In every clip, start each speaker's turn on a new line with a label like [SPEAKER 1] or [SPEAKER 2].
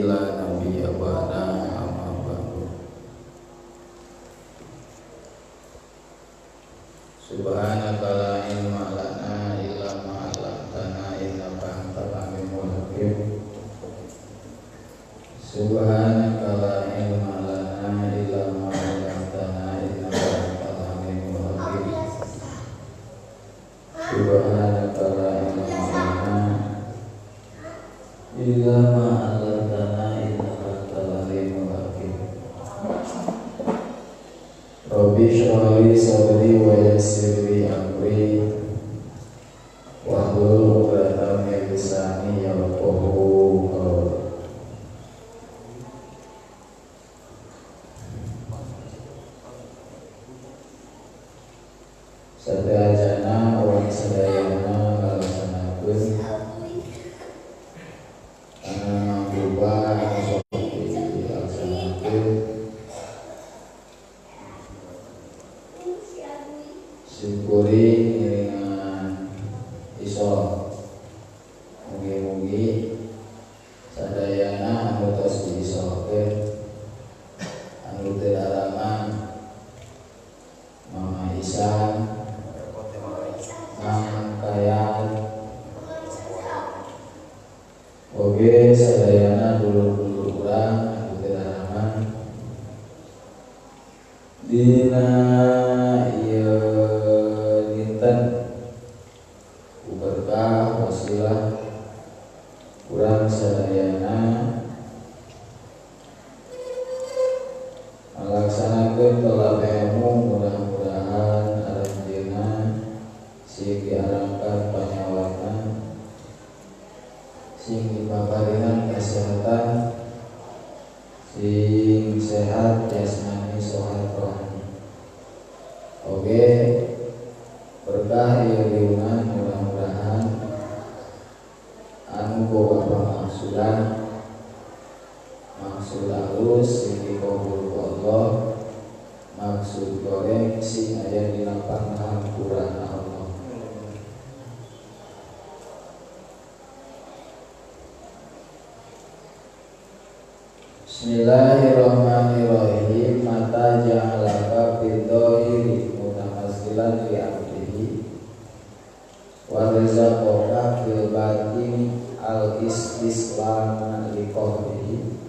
[SPEAKER 1] alladzi la nabiyya ba'da amma ba'du. Subhanaka la ilma lana illa ma 'allamtana innaka antal alimul hakim. Subhanaka la ilma lana illa ma 'allamtana innaka antal alimul hakim. Subhanaka la ilma lana illa ma 'allamtana innaka antal alimul hakim. Rabbi shrah li sadri wa yassir li amri wahlul 'uqdatam min lisani yafqahu qawli. Sadayana urang sadayana ngalaksanakeun kana mangrupa anu sok dilaksanakeun simkuring ngiringan isol. Mugi-mugi sadayana anu tos diisolkeun anu teu dalaman Mama Isan Mang Kayan oge sadayana dulur-dulur urang anu teu dalaman dina ieu dinten ku berkah wasilah urang sadayana ngalaksanakeun tolab ilmu, mudah-mudahan aranjeunna sing diarangkat panyawana, sing dipaparinan kesehatan, sing sehat jasmani sehat rohani. Oke, berkah ieu liungan mudah-mudahan anu boga pamaksudan maksud alus sing dikabul ku Allah, maksud goreng sing aya dina panghampurana Allah. Bismillahirrahmanirrahim. Mata ja'alaka fid-dhahiri mutamassilan li amrihi wa razaqaka fil batini al-istislama li qahrihi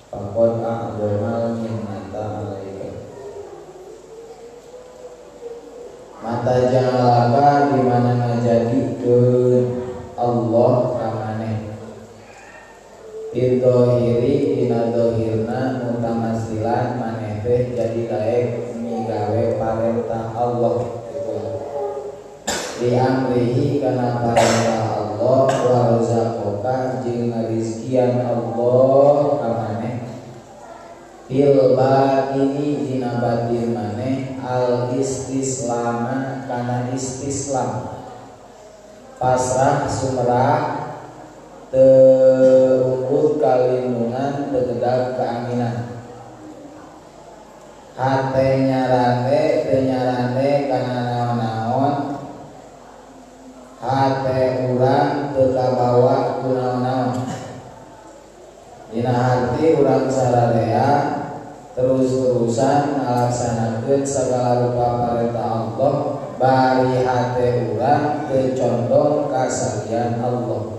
[SPEAKER 1] faqad a'dhamal minnata 'alaika. Mata ja'alaka di mana ngajadikeun Allah ka maneh fid-dhahiri dina dhahirna mutamassilan maneh teh jadi daek migawe parentah Allah di amrihi kana parentah Allah wa razaqaka jeung ngarizkian Allah ka maneh fil batini dina batin maneh al istislama kana istislam pasrah sumrah teu kalindungan tegedag keanginan hate nyarande teu nyarande kana naon-naon hate urang teu kabawa ku naon-naon dina harti urang sararea terus-terusan ngalaksanakeun sagala rupa parentah Allah bari hate urang teu condong ka salian Allah.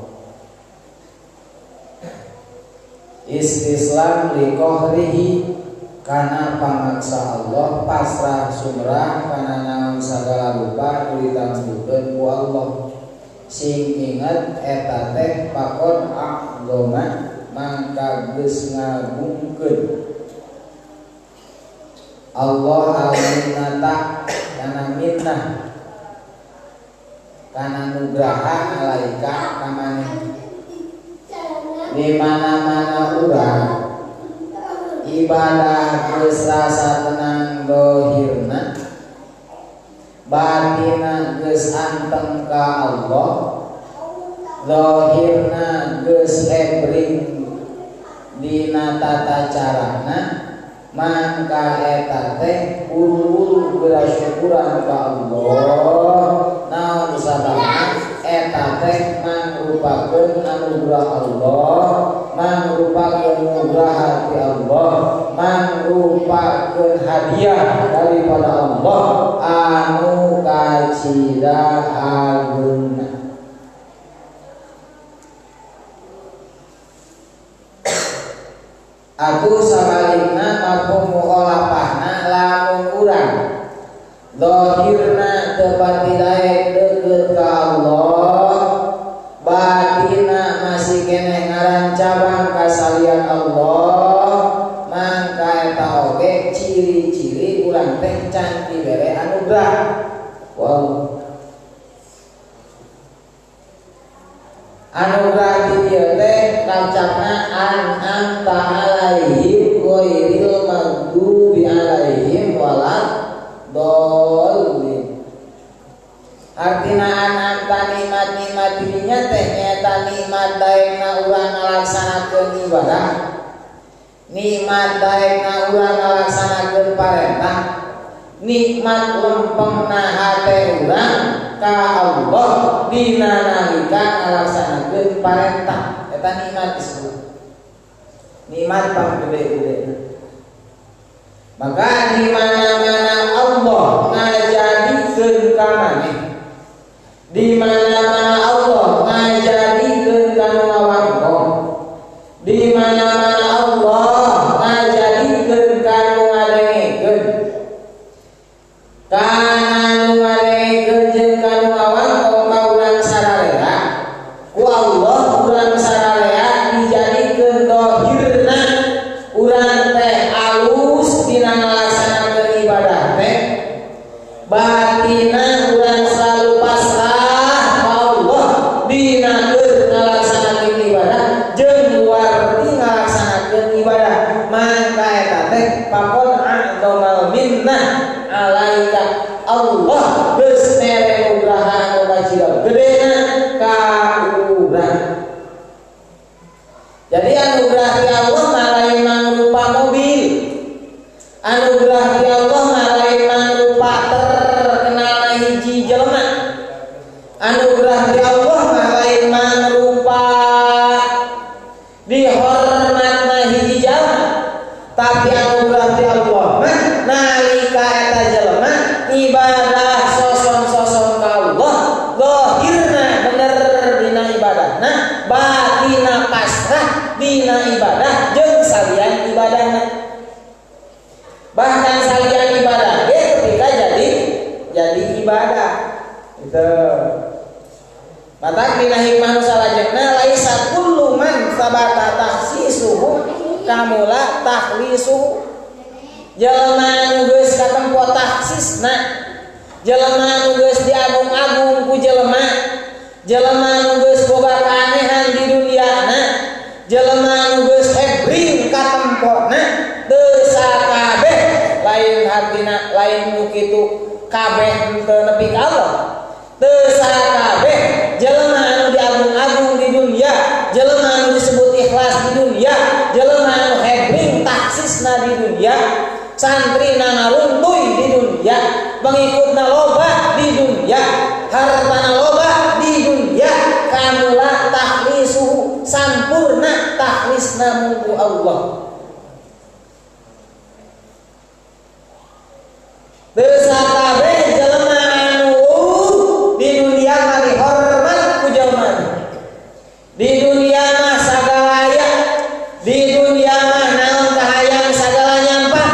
[SPEAKER 1] Istislam li qahrihi kana pamaksa Allah pasrah sumrah kana naon sagala rupa nu ditangtukeun ku Allah. Sing inget eta teh pakon a'dhama mangka geus ngagungkeun Allah al-minnata kana minnah kana nugraha alaika ka maneh. Di mana-mana urang ibadah geus rasa tenang dohirna batina geus anteng ka Allah, dohirna geus hebring dina tata carana, mangka eta teh buru-buru geura syukuran ka Allah. Naon sababna eta teh mangrupakeun anugerah Allah, mangrupakeun nugraha ti Allah, mangrupakeun hadiah daripada Allah anu kacida agungna. Aku sabalikna mafhum mukhalafahna lamun urang zahirna teu pati daek deukeut ka Allah, batinna masih keneh ngaran cabang ka salian Allah, mangka eta oge ciri-ciri urang teh can dibere anugerah. Wow. Anugerah di dieu teh kancapna an'amta alaihim ghairil maghdubi alaihim waladdallin. Artina an'amta nikmat-nikmat dirinya teh nyaeta nikmat daekna urang ngalaksanakeun ibadah, nikmat daekna urang ngalaksanakeun parentah, nikmat lempengna hate urang ka Allah dina nalika ngalaksanakeun parentah. Eta nikmat disebut nikmat panggede-gedena. Maka di mana-mana Allah ngajadikeun ka maneh, di mana-mana Allah ngajadikeun ka nu ngawangkong, di mana-mana Allah ngajadikeun ka nu ngadengekeun, kana nu ngadengekeun jeung ka nu ngawangkong ka urang sararea, ku Allah urang sararea dijadikeun dohirna urang teh alus dina ngalaksanakeun ibadah teh, batina urang selalu pasrah ka Allah dina keur ngalaksanakeun ibadah jeung luar ti ngalaksanakeun ibadah. Mangka eta teh pakon a'dhamal minnah alaika, Allah geus mere nugraha anu kacida gedena ka urang. Jadi anugerah ti Allah mah lain mangrupa mobil, anugerah ti Allah mah lain mangrupa terkenalna hiji jelema, anugerah ti Allah mah lain mangrupa dihormatna hiji jelema, tapi anugerah ti Allah mah nalika eta jelema ibadah soson-soson ka Allah, zahirna bener dina ibadahna, batina pasrah dina ibadah jeung salian ibadahna. Bahkan salian ibadah ge ketika jadi ibadah. Itu. Matak dina hikmah nu salajengna laisa kullu man sabata tahsisuhu kamula tahlisuhu. Jelema anu geus katempo taksisna, jelema anu geus diagung-agung ku jelema, jelema anu geus boga kaanehan di duniana, jelema anu geus hebring katempona teu sakabeh lain hartina lain nu kitu kabeh teu nepi ka Allah. Teu sakabeh jelema anu diagung-agung di dunia, jelema anu disebut ikhlas di dunia, jelema anu hebring taksisna di dunia, santri na ngaruntuy di dunia, pengikutna loba di dunia, hartana loba di dunia, kamula tahlisuhu sampurna tahlisna mungku Allah. Teu sakabeh jelema anu di dunia mah dihormat ku jelema, di dunia mah sagala aya, di dunia mah naon kahayang sagala nyampah,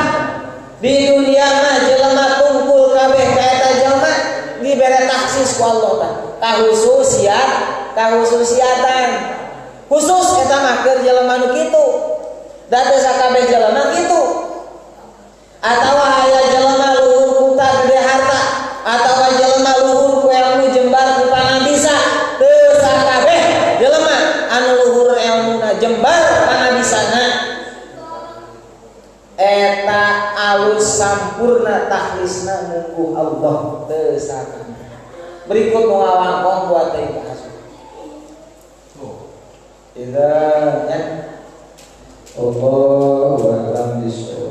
[SPEAKER 1] di dunia mah jelema tungkul kabeh ka eta jelema dibere taksis ku Allah tah kahususiat, kahususiatan khusus eta mah keur jelema nu kitu, da teu sakabeh jelema kitu. Atawa aya jelema luhur kuta gede harta, atawa jelema luhur ku ilmu jembar ku panabisa, teu sakabeh jelema anu luhur ilmuna jembar panabisana eta alus sampurna tahlisna mungku Allah teu sakabeh. Berikut nu ngawangkong buat teh asup. Idza ya Allahu a'lam bishawab.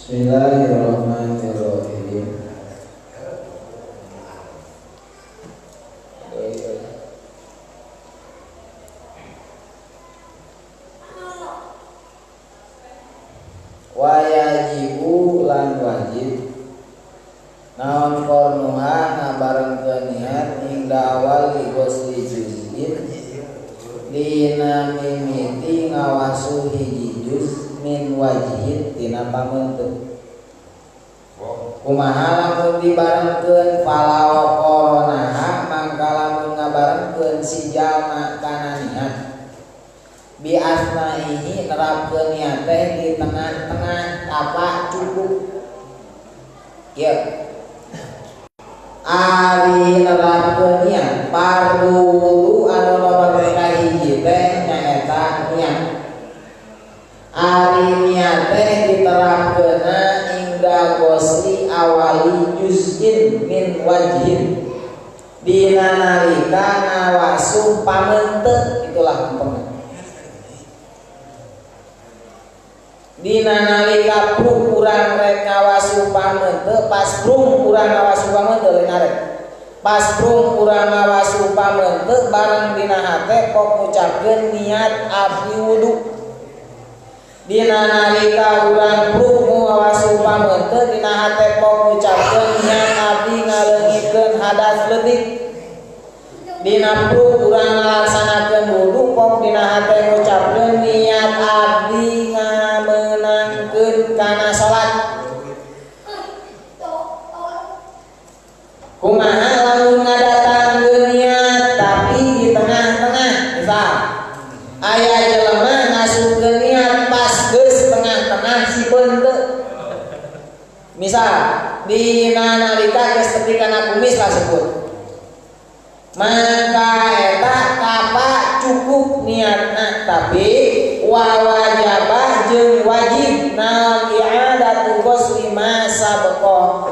[SPEAKER 1] Bismillahirrahmanirrahim. Wajibu lan wajib naon kornuha ngabarengkeun niat hingga awal li ghusli juz'in dina mimiti ngawasuh hiji juz min wajhin tina pameunteuk. Kumaha lamun dibarengkeun falaw qoronaha mangka lamun ngabarengkeun si jalma kana niat bi asnaihi nerapkeun niat teh di tengah-tengah tapak cukup. Ieu ari nerapkeun niat fardu wudu anu nomor kahiji teh nyaeta niat. Ari niat teh diterapkeunna hingga ghusli awali juz'in min wajhin dina nalika ngawasuh pameunteuk, itulah umpama. Dina nalika prung urang rek ngawasuh pameunteuk, pas prung urang ngawasuh pameunteuk lain arek. Pas prung urang ngawasuh pameunteuk bareng dina hate kok ngucapkeun niat abdi wudu. Dina nalika urang prung ngawasuh pameunteuk dina hate kok ngucapkeun niat abdi ngaleungitkeun hadas leutik. Dina prung urang ngalaksanakeun wudu kok dina hate ngucapkeun niat abdi ngamenangkeun kana salat. Kumaha lamun ngadatangkeun niat tapi di tengah-tengah, misal aya jelema ngasupkeun niat pas geus tengah-tengah si peunteuk. Misal dina nalika geus tepi kana kumis lah sebut, maka eta kapa cukup niatna tapi wa wajabah jeung wajib naon i'adatu ghusli ma sabaqa.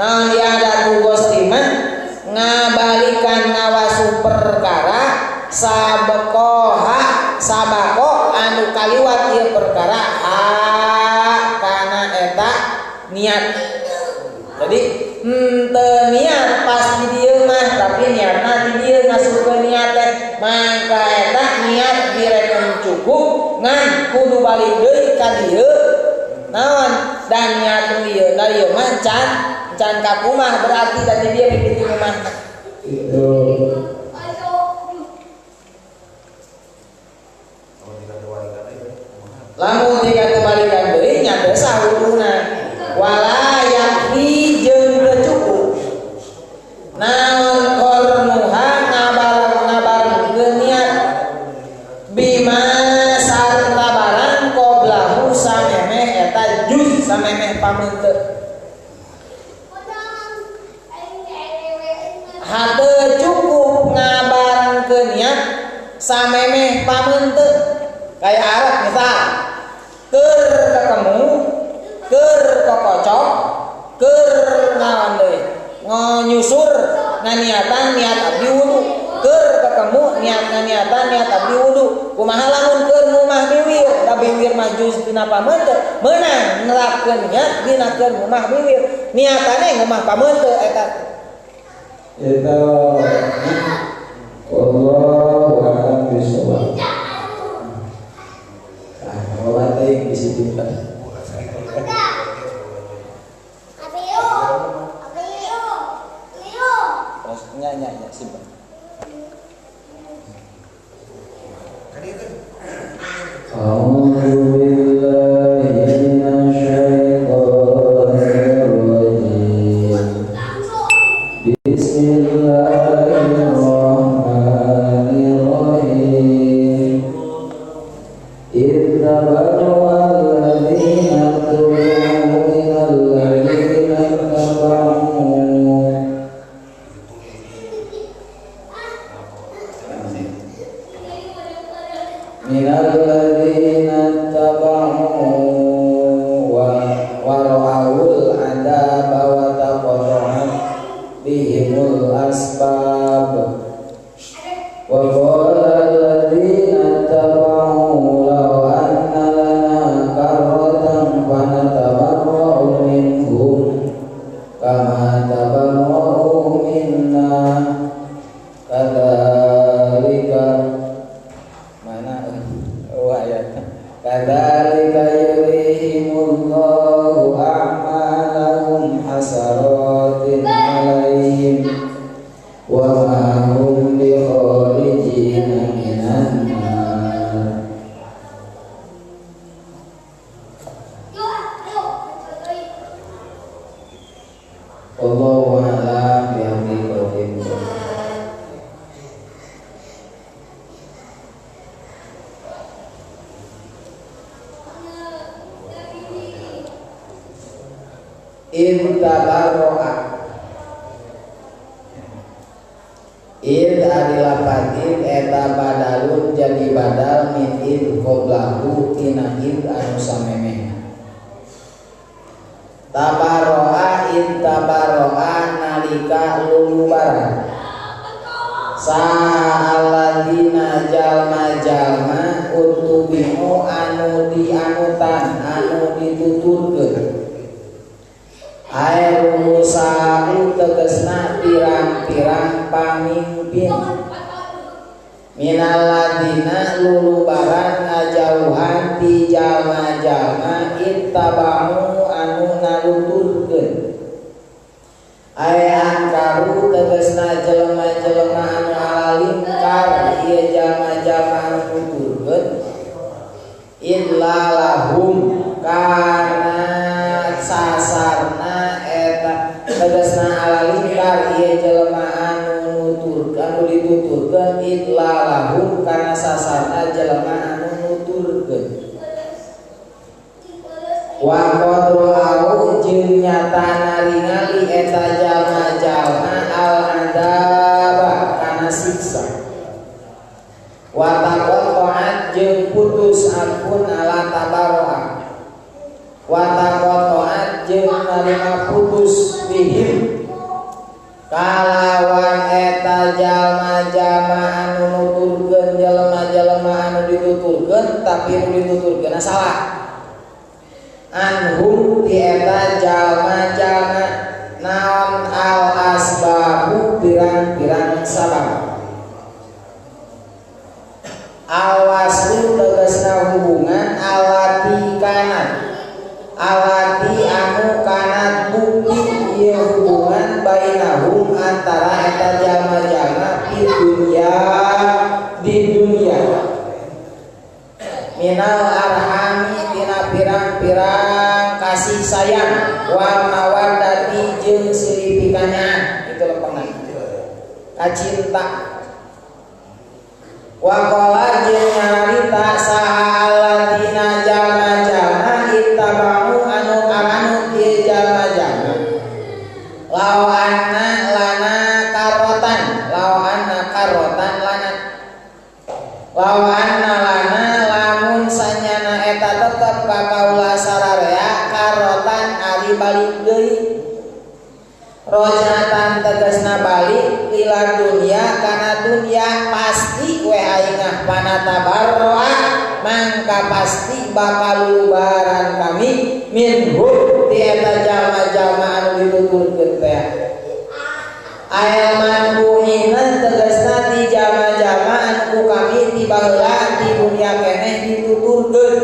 [SPEAKER 1] Naon i'adatu ghusli ma ngabalikan ngawasuh perkara sabaqoha sabaqo anu kaliwat ieu perkara ha kana eta niat. Jadi henteu niat pas di dieu mah tapi niatna di dieu ngasupkeun niat teh mangka eta niat direken cukup ngan kudu balik deui ka dieu naon dan niat nu ieu da ieu mah can can ka kumah berarti da di dieu mimiti kumah.
[SPEAKER 2] Itu
[SPEAKER 1] lamun dikatebalikan deui nya teu sah wuduna. Wala yakfi jeung teu cukup naon kornuha ngabar-ngabarkeun niat bima sarta barang qoblahu samemeh eta juz samemeh pameunteuk. Hate cukup ngabarengkeun niat samemeh pameunteuk. Kayak Arab misal keur ketemu, keur kokocok, keur naon deui, nyusur nganiatan niat abdi wudu, keur ketemu niat nganiatan niat abdi wudu. Kumaha lamun keur ngumah biwir, da biwir mah juz dina pameunteuk, meunang nerapkeun niat dina keur ngumah biwir, niatane ngumah pameunteuk eta.
[SPEAKER 2] Eta wallahu a'lam bishawab.
[SPEAKER 1] Ah, loba teuing bisi pinter. Nya nya nya simpen.
[SPEAKER 2] A'udzu billahi minasyaitonir rajim. Bismillahirrahmanirrahim.
[SPEAKER 1] Wallahu a'lam bishawab. Intabarro'a id ari lapat id eta badalun jadi badal min id qoblahu tina id anu samemehna. Tabarro'a id tabarro'a nalika lulubaran saha alladzina jalma-jalma utubi'u anu dianutan anu dituturkeun air musa'u tegesna pirang-pirang pamimpin minalladina lulubaran ngajauhan ti jalma-jalma ittaba'u anu naluturkeun ae angkaru tegesna jelema-jelema anu alalingkar ieu jalma-jalma anu nuturkeun illa lahum kana sasarna eta tegasna alalingkar ieu jelema anu nuturkeun anu dituturkeun illa lahum kana sasarna jelema anu nuturkeun wa qadru jeung nyata naringali eta jalma-jalma al adaba kana siksa wa taqatta'at jeung putus ampun ala tabarro'a wa taqatta'at jeung narima putus bihim kalawan eta jalma-jalma anu nuturkeun jelema-jelema anu dituturkeun tapi nu dituturkeunna salah anhum ti eta jalma-jalma naon al asbabu pirang-pirang sabab alwaslu tegasna hubungan alati kanat alati anu kanat bukti ieu hubungan bainahum antara eta jalma-jalma di dunya di dunya minal arhami tina pirang-pirang kasih sayang wal mawaddati jeung silipikanya itu lepengan kacinta wa qala jeung nyarita saha alladzina jalma-jalma ittaba'u anu aranut ieu jalma-jalma law anna lana karotan law anna karotan lana law anna lana lamun sanyana eta tetep ka kaula sararea karotan ari balik deui rojatan tegasna balik lila dunia kana dunia pasti we aingah panatabarroa mangka pasti bakal lubaran kami minhum ti eta jalma-jalma anu dituturkeun teh aya manbuhina tegasna ti jalma-jalma anu ku kami ti baheula di dunia keneh dituturkeun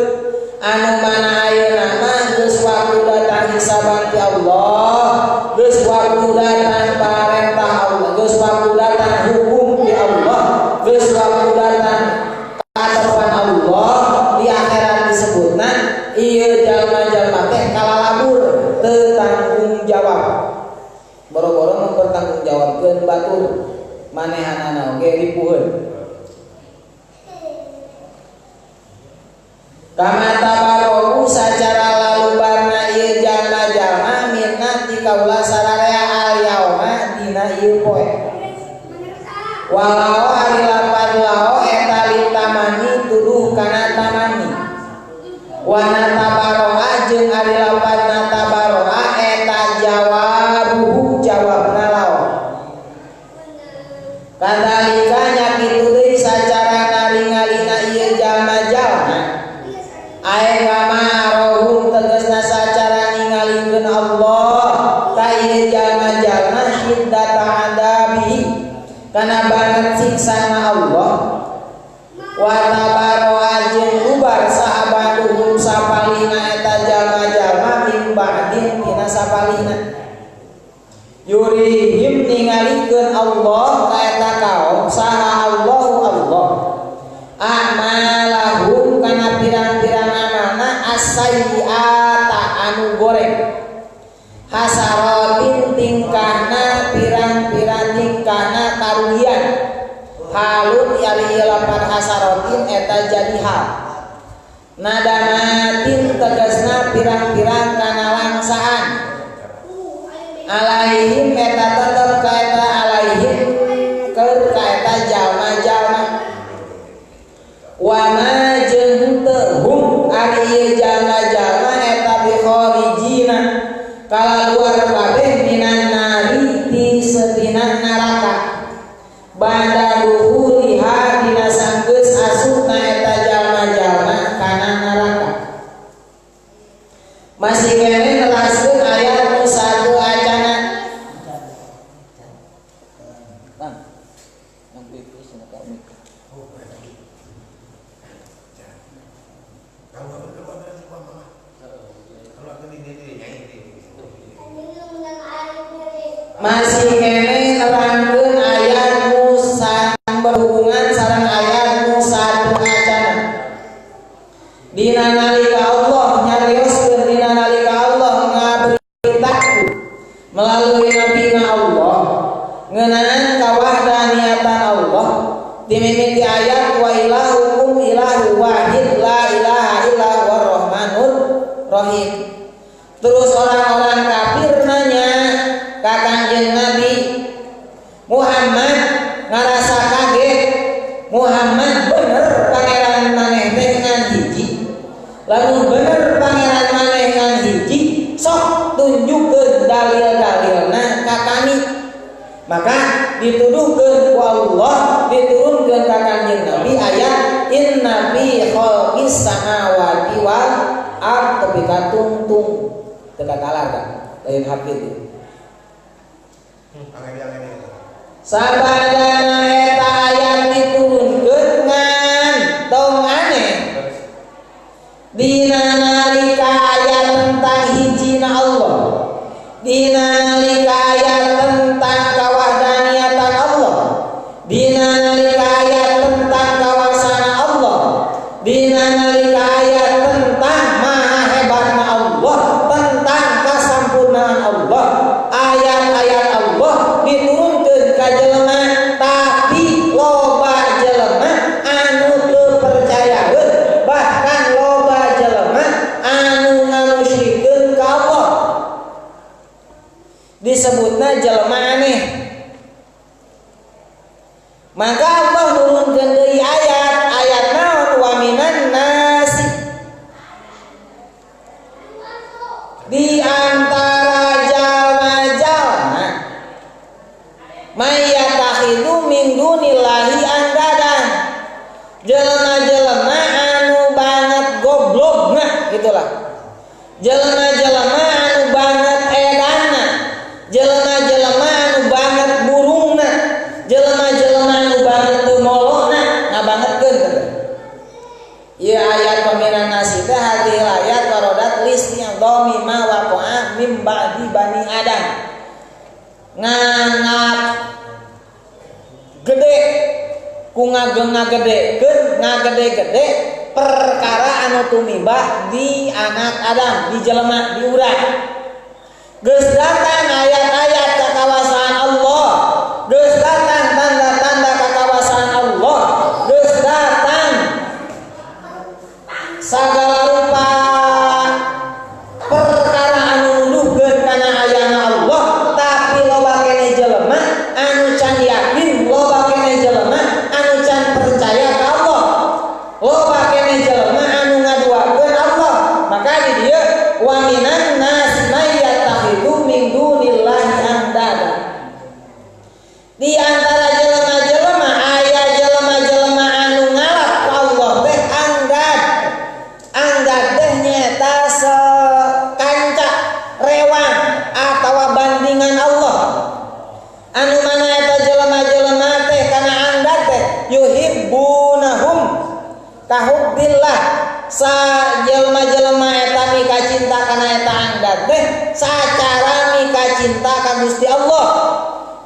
[SPEAKER 1] anu mana ayeuna mah geus waktu datang hisaban ti Allah geus waktu datang parentah Allah geus waktu datang hukum ti Allah geus waktu datang katepan Allah di akhirat disebutna ieu jalma-jalma teh kalalabur teu tanggung jawab boro-boro mempertanggungjawabkeun batur manehanana oge ripuheun kama tabarau sacara lalubarna ieu jalma-jalma minna ti kaula sararea al yauma dina ieu poe walau ari lapan lao eta litamani tuduh kana tamani wa natabaroa jeung ari lapan natabaroa eta jawabuhu jawabna lao kadalika nya kitu deui sacara naringalina ieu jalma-jalma ae kama rohum tegasna sacara ningalikeun Allah ka ieu jalma-jalma hiddata adabihi kana banget siksana Allah wa tabaroa jeung ubar sahabaduhum sapalina eta jalma-jalma min ba'din tina sapalina yurihim ningalikeun Allah ka eta kaum saha Allahu Allah amalahum kana pirang-pirang amalna as-sayyi'ata anu goreng hasarati hasaratin tingkahna pirang-pirang tingkahna karugian halun ari lapan hasarotin eta jadi hal nadamatin tegasna pirang-pirang kana langsaan alaihim eta tetep ka eta alaihim keur ka eta jalma-jalma wa ma jeung teu hum ari ieu jalma-jalma eta bi kharijina kalaluar kabeh minan nari ti setina neraka bada duhuliha dina sanggeus asupna eta jalma-jalma kana neraka. Masih kene neraskeun ayat nu satu acana. Masih kene nerangkeun ayat nu berhubungan sareng ayat nu satu acana. Dina nalika Allah nyarioskeun, dina nalika Allah ngaberitakeun melalui nabina Allah ngeunaan kawahdaniyatan Allah dimimiti ayat wa ilahukum ilahu wahid la ilaha illa huwar rahmanur rahim. Terus orang-orang kafir nanya ka Kangjeng Nabi Muhammad, ngarasa kaget, Muhammad bener pangeran maneh teh ngan hiji, lamun bener pangeran maneh ngan hiji sok tunjukkeun dalil-dalilna ka kami. Maka dituduhkeun ku Allah, diturunkeun ka Kangjeng Nabi ayat inna fi khalqis samawati wal ard tepi ka tungtung teu katalar kan lain hafid. Sabadana eta ayat diturunkeun ngan tong aneh dina nalika ayat tentang hijina Allah, dina nalika ayat tentang kawahdaniyatan Allah, dina nalika ayat tentang kawasana Allah, dina nalika ayat tentang maha hebatna Allah, tentang kasampurnaan Allah, ayat-ayat Allah diturunkeun ka jelema, tapi loba jelema anu teu percayaeun, bahkan loba jelema anu ngamusyrikeun ka Allah. Disebutna jelema aneh. Maka Allah nurunkeun deui ayat, ayat naon? Wa minan nasi, di antara jalma-jalma mayyatakhidhu min dunillahi andadan, jelema-jelema anu banget goblokna gitulah, jelema-jelema anu banget edanna, jelema-jelema anu banget burungna, jelema-jelema anu banget tumolona, ngabangetkeun teh. Ieu ayat paminan nasi teh hadhil ayat warodat listi'dhami ma waqa'a mim ba'di bani Adam. Ngangap gede ku ngageng-ngagedekeun, ngagede-gede perkara anu tumiba di anak Adam, di jelema, di urang. Geus datang ayat-ayat kekawasaan Allah, geus datang tanda-tanda kekawasaan Allah, geus datang sagala rupa perkara anu nuduhkeun kana ayana Allah, tapi loba kene jelema anu can yakin, loba kene jelema anu can percaya ka Allah, loba kene jelema anu ngaduakeun Allah. Maka di dieu wa minan nas may yattakhidhu min dunillahi andada. Di antara jelema-jelema aya jelema-jelema anu ngalap ka Allah teh anggad. Anggad teh nyaeta sekanca rewang atawa bandingan Allah. Anu mana eta jelema-jelema teh kana anggad teh yuhibbunahum kahubbillah. Sa jelema-jelema eta mika cinta kana eta anggad teh sacara mika cinta ka Gusti Allah.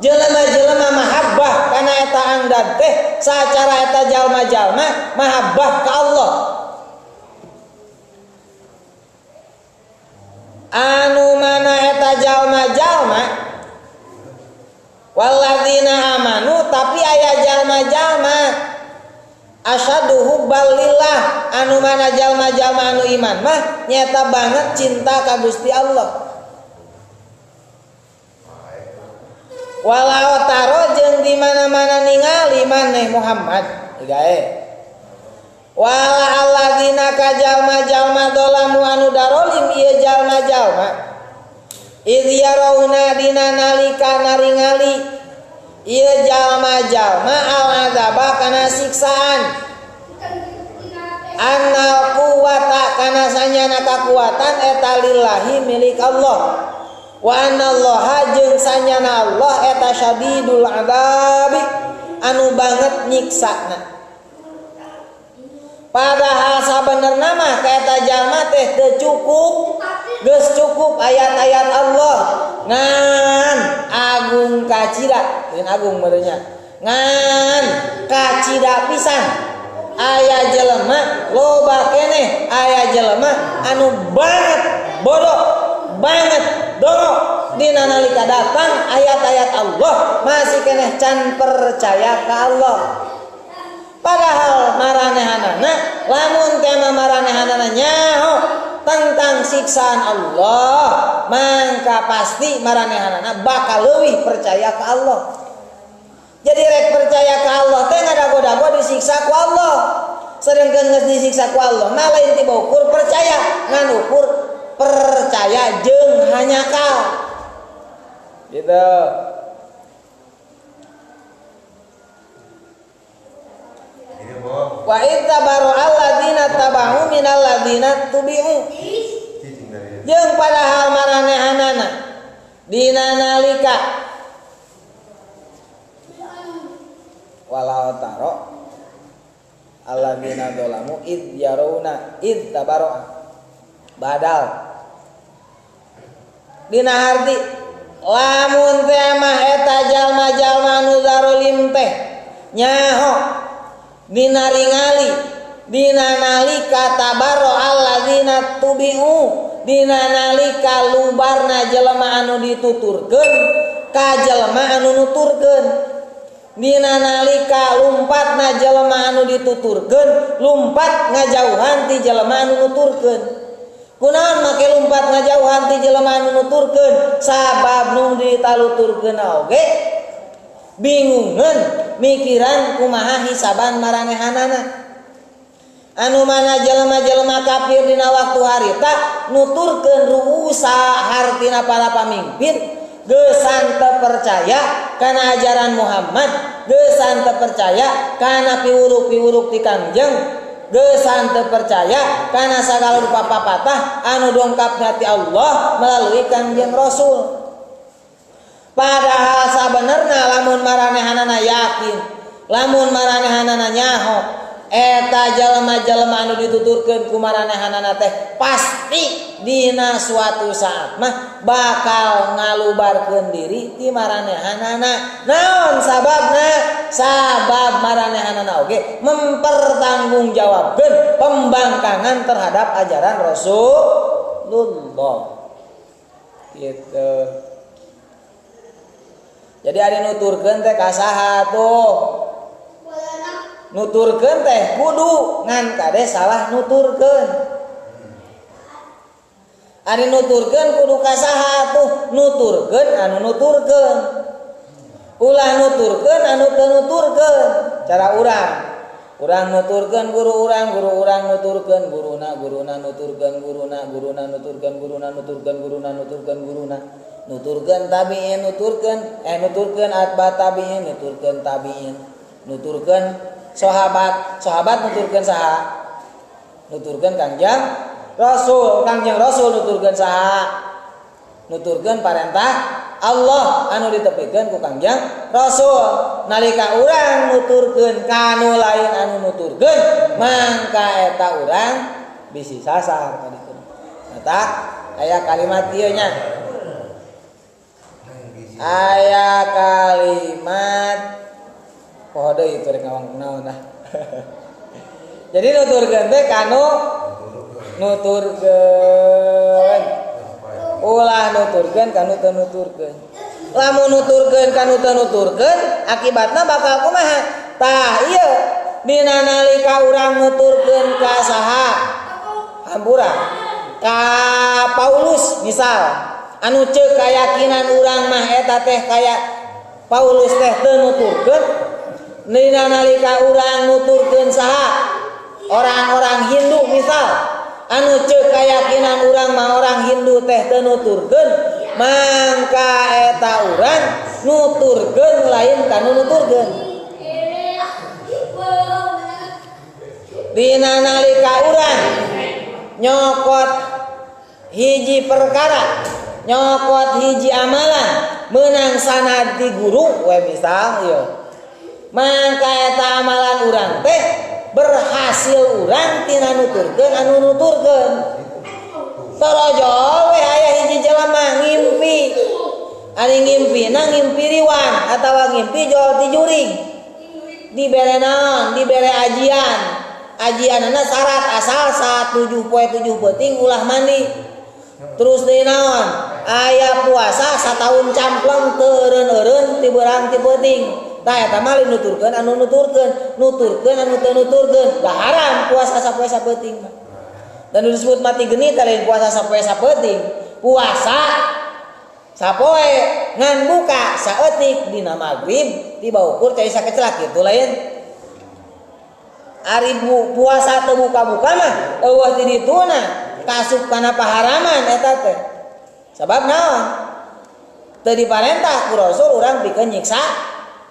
[SPEAKER 1] Jelema-jelema mahabbah kana eta anggad teh sacara eta jalma-jalma mahabbah ka Allah. Anu mana eta eta jalma-jalma walladzina amanu tapi aya jalma-jalma asyadu hubbal lillah anu mana jalma-jalma anu iman mah nyata banget cinta ka Gusti Allah. Walau taro jeung di mana-mana ningali maneh Muhammad gae. Wala alladzina ka jalma-jalma dolamu anu darolim ieu jalma-jalma idz yarawna dina nalika naringali ieu jalma-jalma al azaba kana siksaan annal quwata kana sanyana kakuatan eta lillahi milik Allah wa anallaha jeung sanyana Allah eta syadidul azabi anu banget nyiksana. Padahal sabenerna mah ka eta jalma teh teu cukup, geus cukup ayat-ayat Allah ngan agung kacida, lain agung meureunnya. Ngan kacida pisan aya jelema loba keneh aya jelema anu banget bodoh banget dongo dina nalika datang ayat-ayat Allah masih keneh can percaya ka Allah. Padahal maranehanana lamun tema maranehanana nyaho tentang siksaan Allah mangka pasti maranehanana bakal leuwih percaya ka Allah. Jadi rek percaya ka Allah teh ngadago-dago disiksa ku Allah. Sedengkeun geus disiksa ku Allah mah lain tiba ukur percaya ngan ukur percaya jeung hanyakal. Gitu. Wa ittabaru alladzina tabahu minal ladzina tubi'u. Jeung padahal maranehanana dina nalika walau taro alladzina dolamu id yarawna id tabaru badal dina harti lamun teh mah eta jalma-jalma nu zarolim teh nyaho dina ringali dina nalika tabarro alladzina tubi'u dina nalika lubarna jelema anu dituturkeun ka jelema anu nuturkeun dina nalika lumpatna jelema anu dituturkeun lumpat ngajauhan ti jelema anu nuturkeun. Kunaon make lumpat ngajauhan ti jelema anu nuturkeun sabab nu ditaluturkeun oge bingungeun mikiran kumaha hisaban maranehanana. Anu mana jelema-jelema kafir dina waktu harita nuturkeun ruusa hartina para pamimpin geusan teu percaya kana ajaran Muhammad, geusan teu percaya kana piwuruk-piwuruk ti Kangjeng, geusan teu percaya kana sagala rupa papatah anu dongkapna ti Allah melalui Kangjeng Rasul. Padahal sabenerna lamun maranehanana yakin, lamun maranehanana nyaho eta jelema-jelema anu dituturkeun ku maranehanana teh pasti dina suatu saat mah bakal ngalubarkeun diri ti maranehanana. Naon sababna? Sabab maranehanana oge mempertanggungjawabkeun pembangkangan terhadap ajaran Rasulullah. Gitu. Jadi ari nuturkeun teh ka saha tuh? Nuturkeun teh kudu ngan kade salah nuturkeun. Ari nuturkeun kudu ka saha tuh? Nuturkeun anu nuturkeun. Ulah nuturkeun anu teu nuturkeun. Cara urang. Urang nuturkeun guru urang, guru urang nuturkeun guruna, guruna nuturkeun guruna, guruna nuturkeun guruna, nuturkeun guruna, nuturkeun guruna. Nuturkeun tabi'in, nuturkeun nuturkeun atba tabi'in, nuturkeun tabi'in, nuturkeun sahabat, sahabat nuturkeun saha? Nuturkeun Kangjeng Rasul, Kangjeng Rasul nuturkeun saha? Nuturkeun parentah Allah anu ditepikeun ku Kangjeng Rasul. Nalika urang nuturkeun ka nu lain anu nuturkeun, mangka eta urang bisi sasar tadi teh. Eta aya kalimat ieu nya. Aya kalimat poho deui itu rek ngawang naon nah. Jadi nuturkeun teh kanu nuturkeun. Ulah nuturkeun ka nu teu nuturkeun. Lamun nuturkeun ka nu teu nuturkeun akibatna bakal kumaha? Tah ieu dina nalika urang nuturkeun ka saha? Hampura. Ka Paulus misal anu ceuk kayakinan urang mah eta teh kaya Paulus teh teu nuturkeun. Dina nalika urang nuturkeun saha? Orang-orang Hindu misal anu ceuk kayakinan urang mah orang Hindu teh teu nuturkeun, mangka eta urang nuturkeun lain kanu nuturkeun. Dina nalika urang nyokot hiji perkara, nyokot hiji amalan menang sanad di guru we misal ieu, mangka eta amalan urang teh berhasil urang tina nuturkeun anu nuturkeun. Torojol we aya hiji jelema ngimpi, ari ngimpina ngimpi riwan atawa ngimpi jol ti jurig, dibere naon, dibere ajian. Ajianana syarat asal saat 7 poe 7 peuting ulah mandi. Terus deui naon? Aya puasa sataun campleng teu eureun-eureun ti beurang ti peuting. Tah eta mah lain nuturkeun anu nuturkeun, nuturkeun anu teu nuturkeun. Da haram puasa sapoe sapeuting mah. Dan nu disebut mati geni teh lain puasa sapoe sapeuting. Puasa sapoe ngan buka saeutik dina magrib tiba ukur cai sakecelak kitu lain. Ari puasa teu buka-buka mah eueuh ti dituna kasup kana paharaman eta teh. Sabab naon? Teu diparentah ku Rasul urang pikeun nyiksa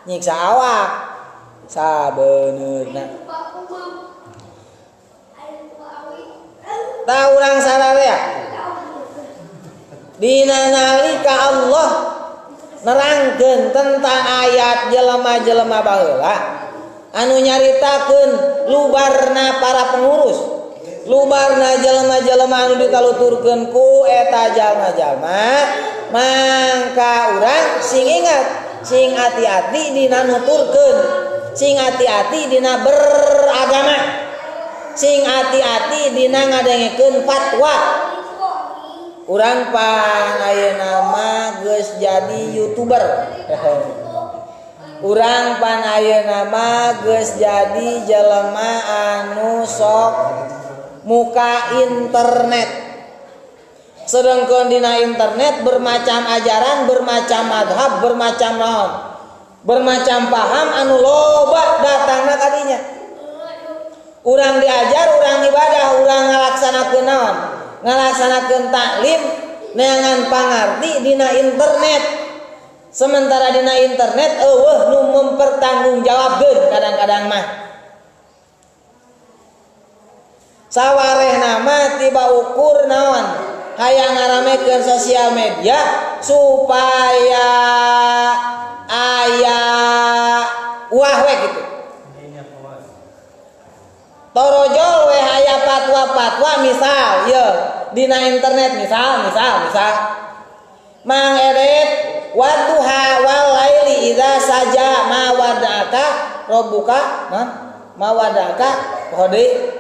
[SPEAKER 1] nyiksa awak. Sabenerna. Tah urang sararea. Dina nalika Allah nerangkeun tentang ayat jelema-jelema baheula anu nyaritakeun lubarna para pengurus, lubarna jelema-jelema anu ditaluturkeun ku eta jalma-jalma, mangka urang sing ingat, sing hati-hati dina nuturkeun, sing hati-hati dina beragama, sing hati-hati dina ngadengekeun fatwa. Urang pan ayeuna mah geus jadi YouTuber. Urang pan ayeuna mah geus jadi jelema anu sok muka internet. Sedengkeun dina internet bermacam ajaran, bermacam madhab, bermacam naon, bermacam paham anu loba datangna ka dinya. Urang diajar, urang ibadah, urang ngalaksanakeun naon? Ngalaksanakeun taklim neangan pangarti dina internet. Sementara dina internet eueuh nu mempertanggungjawabkeun kadang-kadang mah. Sawarehna mah tiba ukur naon? Hayang ngaramekeun sosial media supaya aya uah we gitu. Torojol we aya fatwa-fatwa misal ieu dina internet misal Mang Edet wadduha wal laili idza saja ma wada'aka rabbuka ma wada'aka hode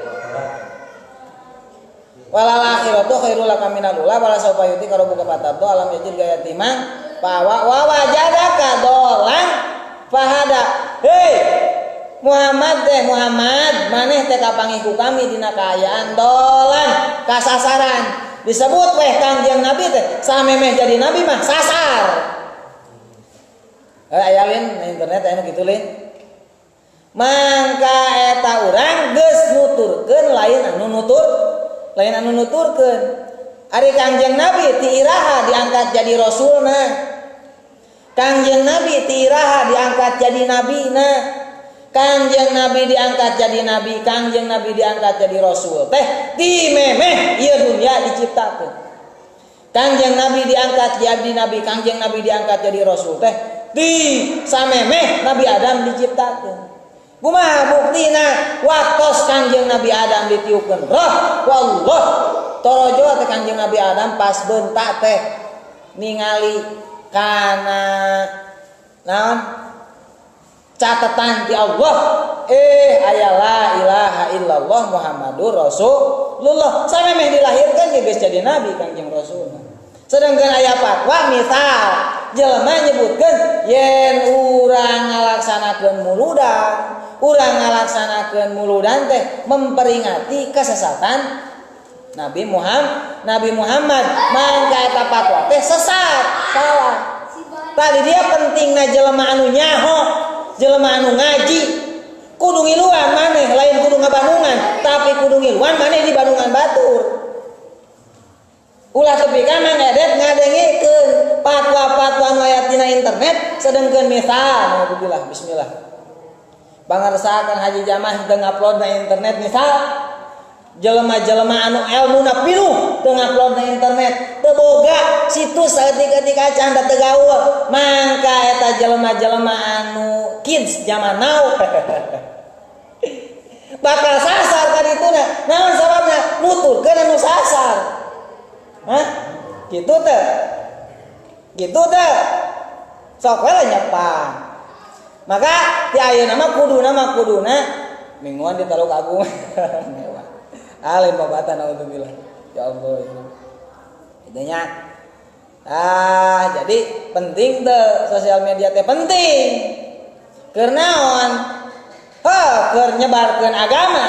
[SPEAKER 1] walal akhiratu khairul laka minal ula wala sawfa yu'tika rabbuka fatarda alam yajid yatiman fa wa wajadaka dolan fahada. Hei Muhammad teh Muhammad maneh teh kapanggih ku kami dina kaayaan dolan kasasaran. Disebut weh Kangjeng Nabi teh samemeh jadi nabi mah sasar. Aya lin internet aya nu kitu lin. Mangka eta urang geus nuturkeun lain anu nutur, lain anu nuturkeun. Ari Kangjeng Nabi ti iraha diangkat jadi rasulna. Kangjeng Nabi ti iraha diangkat jadi nabina. Kangjeng Nabi diangkat jadi nabi, Kangjeng Nabi diangkat jadi rasul. Teh ti memeh ieu dunia diciptakeun. Kangjeng Nabi diangkat jadi nabi, Kangjeng Nabi diangkat jadi rasul. Teh di samemeh Nabi Adam diciptakeun. Kumaha buktina waktos Kangjeng Nabi Adam ditiupkeun roh wallah torojo teh Kangjeng Nabi Adam pas bentak teh ningali kana naon catatan ti Allah aya la ilaha illallah Muhammadur Rasulullah. Samemeh dilahirkan ge geus jadi nabi Kangjeng Rasul. Sedangkan aya fatwa misal jelema nyebutkeun yen urang ngalaksanakeun muludan, urang ngalaksanakeun muludan teh memperingati kesesatan Nabi Muhammad, mangka eta fatwa teh sesat, salah. Tadi dia pentingna jelema anu nyaho, jelema anu ngaji, kudu ngiluan maneh, lain kudu ngabandungan, tapi kudu ngiluan maneh di bandungan batur. Ulah tepi ka Mang Edet ngadengikeun fatwa-fatwa nu aya dina internet, sedengkeun misal, alhamdulillah, bismillah. Pangarsakan Haji Jamah teu ngupload na internet misal, jelema-jelema anu elmuna pinuh teu ngupload na internet, teu boga situs saeutik-eutik acan da teu gaul, mangka eta jelema-jelema anu kids zaman now bakal sasar ka dituna. Naon sababna? Nuturkeun anu sasar. Hah? Gitu teh. Gitu teh. Sok we nyepang. Maka ti ayeuna mah kuduna mingguan di Teluk Agung. Mewah. Alin babatan naudzubillah. Ya Allah. Itunya. Ah, jadi penting teh sosial media teh penting. Keur naon? Heuh, keur nyebarkeun agama,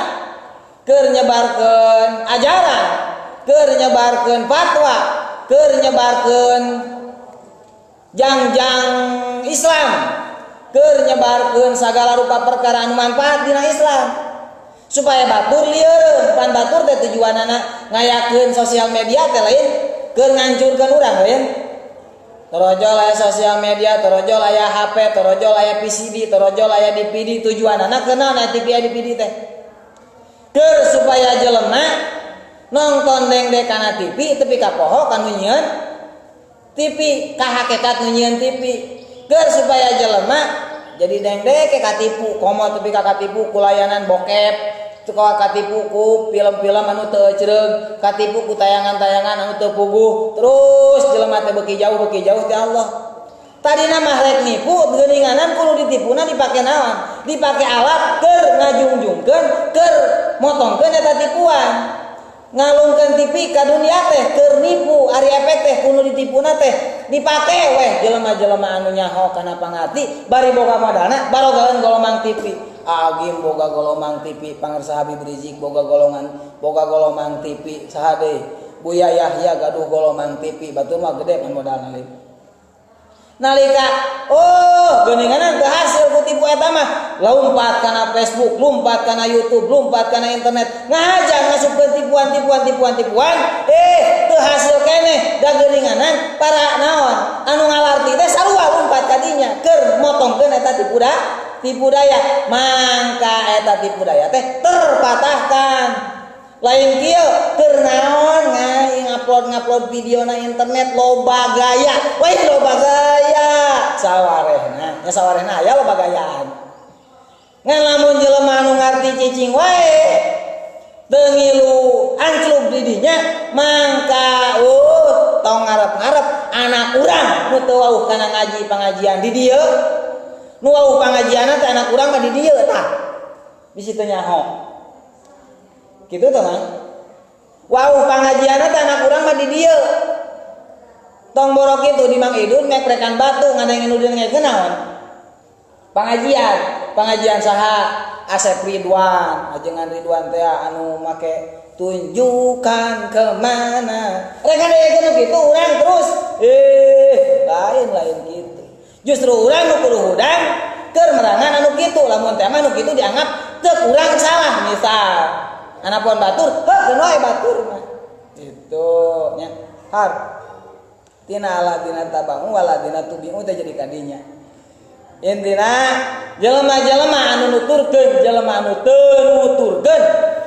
[SPEAKER 1] keur nyebarkeun ajaran, keur nyebarkeun fatwa, keur nyebarkeun jangjang Islam, keur nyebarkeun sagala rupa perkara anu manfaat dina Islam. Supaya batur lieureun, pan batur teh tujuanana ngayakeun sosial media teh lain keur ngancurkeun urang lain. Torojol aya sosial media, torojol aya HP, torojol aya PCD, torojol aya DVD, tujuanana keur naon aya TV aya DVD teh? Keur supaya jelema nonton dengdek kana TV tepi ka poho kanu nyieun TV, ka hakekat nu nyieun TV. Keur supaya jelema jadi dengdek katipu, komo tepi ka katipu ku layanan bokep, ka katipu ku film-film anu teu ecreug, katipu ku tayangan-tayangan anu teu puguh, terus jelema teh beuki jauh ti Allah. Tadina mah rek nipu, geuninganan kudu ditipuna dipake naon? Dipake alat keur ngajungjungkeun, keur motongkeun eta tipuan. Ngalungkeun TV ka dunia teh keur nipu, ari efek teh kudu ditipuna teh dipake weh jelema-jelema anu nyaho kana pangarti bari boga modalna barogaeun golomang TV. Agim boga golomang TV, pangarsa Habib Rizik boga golongan, boga golomang TV, saha deui? Buya Yahya gaduh golomang TV, batur mah gede pan modalna leuh. Nalika oh geuninganan teu hasil ku tipu eta mah, lompat kana Facebook, lompat kana YouTube, lompat kana internet, ngahaja ngasupkeun tipuan, teu hasil keneh da geuninganan para naon anu ngalarti teh sarua lompat ka dinya keur motongkeun eta tipu daya, mangka eta tipu daya teh terpatahkan. Lain kieu keur naon ngupload video na internet loba gaya, weh loba gaya sawarehna, nya sawarehna aya loba gayaan. Ngan lamun jelema anu ngarti cicing wae teu ngilu anclub di dinya, mangka tong ngarep-ngarep anak urang nu teu wauh kana ngaji pangajian di dieu. Nu wauh pangajianna teh anak urang mah di dieu tah. Bisi teu nyaho. Kitu teh mah. Wauh pangajianna teh anak urang mah di dieu. Tong borok kitu di Mang Idun meprekan batu ngadengin nu dengekeun naon? Pangajian, pangajian saha? Asep Ridwan, ajengan Ridwan teh anu make tunjukkan kemana. Rek ngadengkeun kitu urang terus lain kitu. Justru urang nu kudu hudang keur merangan anu kitu, lamun teh mah nu kitu dianggap teu kurang salah misal. Anapun batur, heuh keun wae batur mah. Itu nya. Har. Tina aladina tabangu waladina tubiu teh jadi kadinya. Intina jelema-jelema anu nuturkeun, jelema anu teu nuturkeun,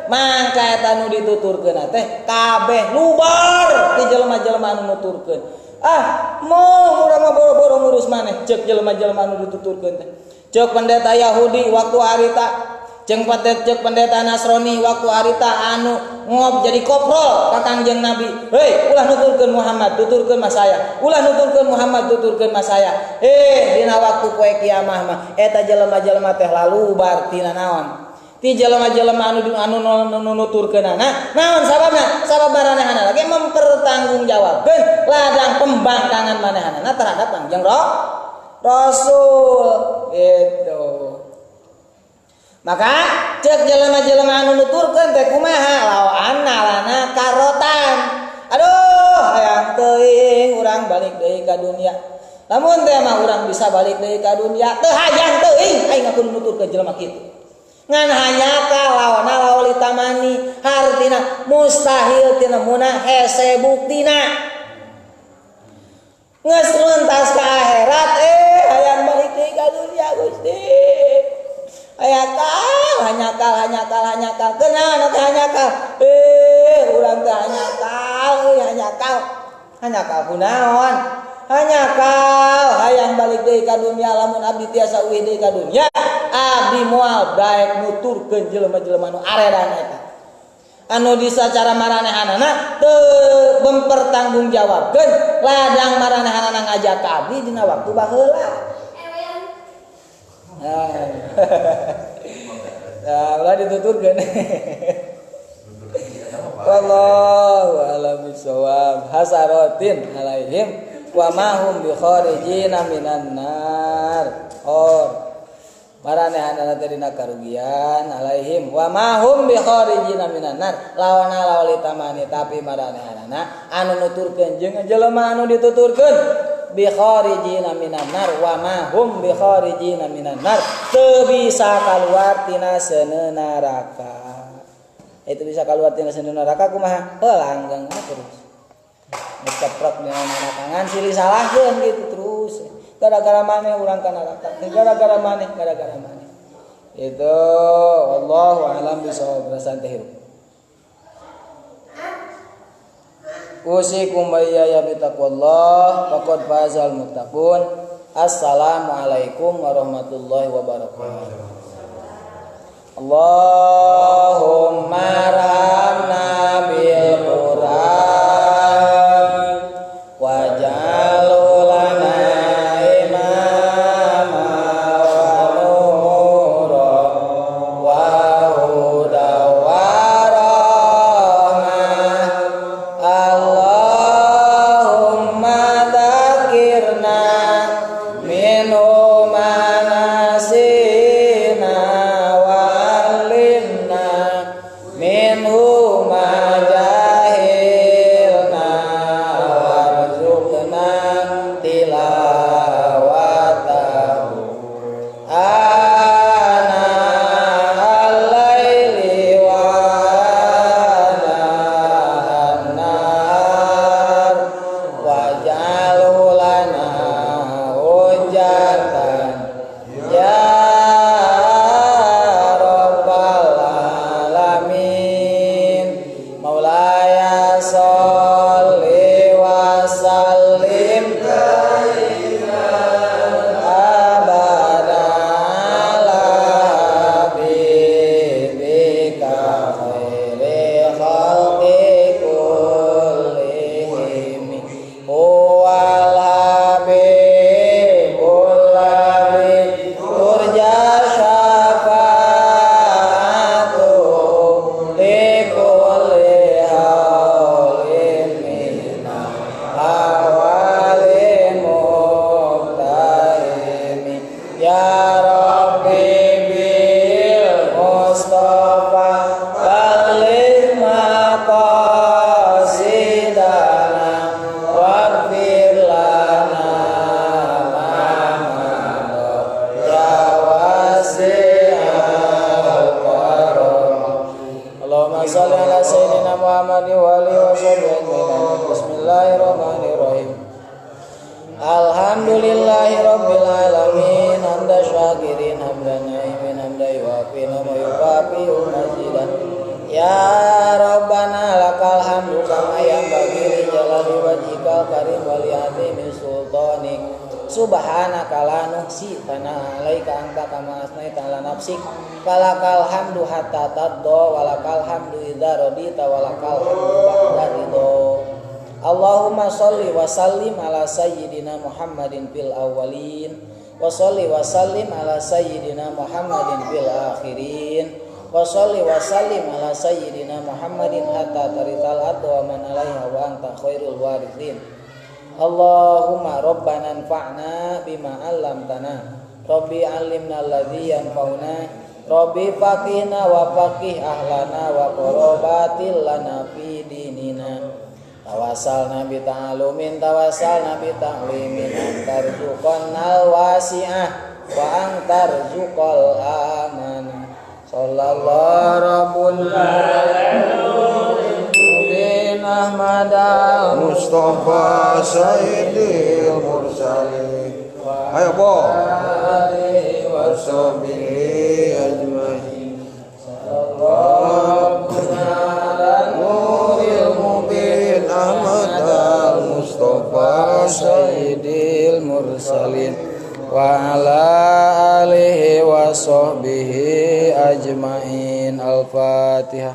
[SPEAKER 1] mangka eta nu dituturkeun teh kabeh lubar ti jelema-jelema anu nuturkeun. Ah, mau urang mah boro-boro ngurus maneh, ceuk jelema-jelema anu dituturkeun teh. Ceuk pendeta Yahudi waktu harita, ceuk pendeta Nasrani waktu harita anu ngop jadi koprol ka Kangjeng Nabi. Hei, ulah nuturkeun Muhammad, tuturkeun mah saya. Ulah nuturkeun Muhammad, tuturkeun mah saya. Dina waktu poe kiamah mah eta jelema-jelema teh lalubar tina naon? Ti jelema-jelema anu nuturkeunana naon sababna? Sabab maranehanana ge mempertanggungjawabkeun ladang pembangkangan manehanana terhadap Kangjeng Rasul gitu. Maka cek jelema-jelema anu nuturkeun teh kumaha law anna lana karotan. Aduh hayang teuing urang balik deui ka dunia. Lamun teh mah urang bisa balik deui ka dunia teu hayang teuing aing ngaku nuturkeun jelema kitu. Ngan hanya kalawana lawalitamani hartina mustahil tinemuna hese buktina. Geus luntas ka akhirat hayang balik deui ka dunia Gusti. Hayakal hanyakal hanyakal hanyakal kunaon teh hanyakal urang teh hanyakal euy hanyakal hanyakal kunaon hanyakal hayang balik deui ka dunia lamun abdi tiasa uih deui ka dunia abdi moal daek nuturkeun jelema-jelema nu aredan eta anu disacara maranehanana teu mempertanggungjawabkeun ladang maranehanana ngajak ka abdi dina waktu baheula. Nah, ulah dituturkeun. Wallahu a'lam bissawab. Hasaratin alaihim wa ma hum bi kharijina minan nar. Or maranehanana teh dina karugian alaihim wa ma hum bi kharijina minan nar. Lawana lawalitamani tapi maranehanana anu nuturkeun jeung jelema anu dituturkeun bi kharijina minan nar wa ma hum bi kharijina minan nar teu bisa kaluar tina seuneu neraka. Itu bisa kaluar tina seuneu neraka kumaha? Heuh langgeng terus. Ngeceprok dina neraka ngan silih salahkeun gitu terus. Gara-gara maneh urang ka neraka, gara-gara maneh, gara-gara maneh. Itu wallahu a'lam bishawab. Santai hirup. Usikum wa iyaya bitaqwallah faqad fazal muttaqun. Assalamualaikum warahmatullahi wabarakatuh. Allahumma arhamna bil Qur'an waj'alhu lana imama wa nura wa huda wa rahmah. Allahumma dzakirna minhu ma nasina wa 'allimna minhu ma jahilna warzuqna tilawatahu ana al-laili wa ana an-nahar waj'alhu lana hujjatan ya rabbal alamin. Maulaya sholli wa sallim abada ala habibika khairi khalqi kullihim huwal habibul ladzi turja syafa'atuhu likulli haulin minal ahwali muqtarimi. Ya Rabbi bil Mustafa balligh maqasidana waghfir lana ma madha ya wasi'al karam. Allahumma shalli ala sayyidina Muhammadin wa alihi wa sahbihi ajmain. Bismillahirrahmanirrahim. Alhamdulillahi rabbil alamin hamdan syakirin hamdan na'imin hamdan yuwafi wa yukafi mazidan. Ya Rabbana lakal hamdu kama yanbaghi li jalali wajhikal karim wa li azimi sultanik. Subhanaka la nuhsi thana 'alaika anta kama asnaita 'ala nafsik. Falakal hamdu hatta tadda walakal hamdu idza radita walakal hamdu ba'da ridha. Allahumma sholli wa sallim ala sayyidina Muhammadin fil awwalin wa sholli wa sallim ala sayyidina Muhammadin fil akhirin Wa sholli wa sallim ala sayyidina Muhammadin hatta tarital ardu wa man 'alaiha wa anta khairul warithin. Allahumma rabbana anfa'na bima 'allamtana. Rabbi 'allimna alladzi yanfa'una. Rabbi faqihna wa faqih ahlana wa qarabatil lana fi dinina. Tawassalna bi ta'alumin tawassalna bi ta'limin antarzuqanal wasi'ah wa antarzuqal amana. Sallallahu rabbuna bin Ahmad
[SPEAKER 3] Mustafa Sayyidil Mursalin. Ayo bo
[SPEAKER 1] alihi
[SPEAKER 3] wa sahbihi ajmain.
[SPEAKER 1] Sallallahu ala nuril
[SPEAKER 3] mubin Ahmad Mustafa
[SPEAKER 1] Sayyidil Mursalin wa ala alihi wa sahbihi ajmain. Al-Fatihah.